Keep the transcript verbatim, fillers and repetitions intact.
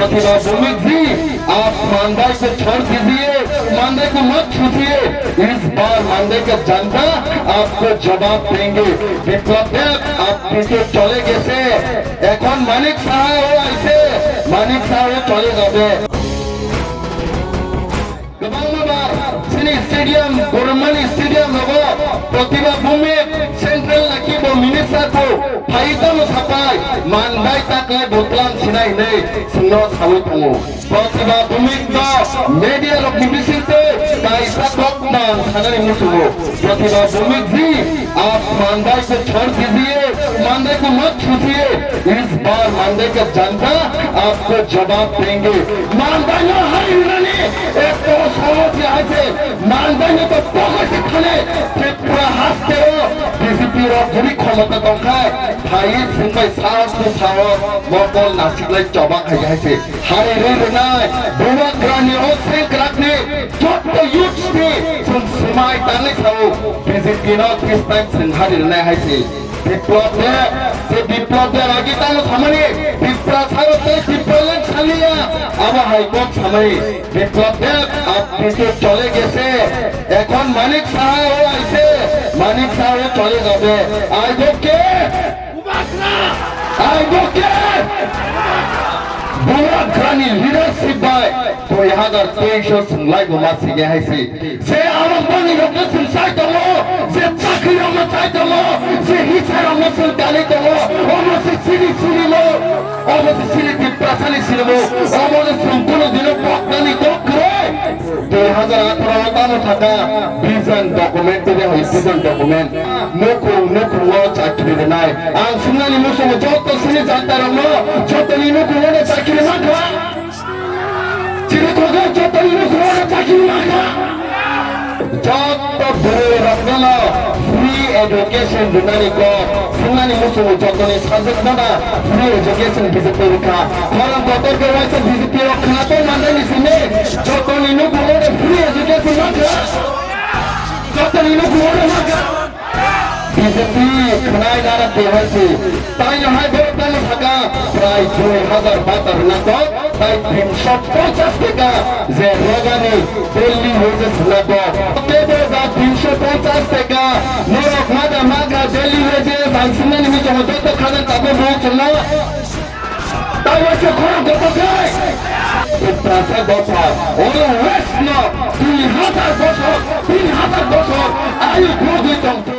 प्रतिभा भौमिक जी, आप मानदाई को छोड़ दीजिए, मानदाई को मत छूजिए। इस बार मानदाई का जनता आपको जवाब देंगे। বিপ্লব দেব, আপনি তো চলে গেছে, এখন মানিক সাহাও আইছে, মানিক সাহাও চলে যাবে। Kwbangma bar chini stadium, Boromani stadium rogo Pratibha Bhumik central laki bo minister bo phai tamo sapai, mandai taklai butlam sinai hinwi chwngno sawi tongo. Pratibha Bhumik no media rokni bisingtwi kaisa kok nang sanani muchungo. Pratibha Bhumik ji, आप मानदाई को छोड़ दीजिए, मानदाई को मत छूजिए। इस बार मानदाई का जनता आपको जवाब देंगे। मानदाई no hari rinani eto sohoj hai se, mandai no to pogo se thane, Tripura haste o B J P rok jodi khomota tongkha, phai singbai sahos no sahos, mokol nasiklai choba khai hai se. Hari rinai, bubagrani o sengkrakni, jotto youths ni, chwng swmai tangwi sao, B J P no this time chwng hari rinai hai se. Biplab Deb, je Biplab Deb agi tamo samani, Tiprasa rok tei Tipraland saliya, abo hai kok samani. Biplab Deb, apni to chole gese, ekhon Manik Saha o aise, Manik Saha o chole jabe. Aibo ke? Aibo ke? Bubagrani leadership bai dui hazar teis o swng lai bo ma sige hai se. Je arok bani rok no swng chai tongo, je chakri rok no chai tongo, je hisa rok no swng kali tongo, omo se chini sinimo, omo se chini Tiprasa ni sinimo, omo no swng kunu dino boknani kok kwrwi. Dui hazar atharo o tamo thaka vision document tei hai vision document. Nukhung nukhung o chakri rwnai. Ang swngnani muchungo joto chini janta rok no, jotoni nukhung o no chakri mankha. Chini kok o jotoni nukhung o no chakri mankha. Joto bwrwi rok no free education rwnani kok. Swngnani muchungo jotoni subject no na free education B J P rwkha. Khorang kotor khe waisa B J P rok khna tong mandaini simi. Jotoni nukhung o no free education mankha. Jotoni nukhung o no mankha. B J P khwnai nara twi hai se. Taino hai borok tamo saka prai dui hazar bata rwna kok, tai tinsho ponchas taka je rogani daily wages rwna kok. Tei bo ja tinsho ponchas taka norok maga maga daily wages ang sinani muchungo joto khajang tabuk rwchwngno. Tai waisa khorang kotor khe. Tiprasa dopha, oro west no dui hazar bosor, tin hazar bosor, ayuk rogwi tong.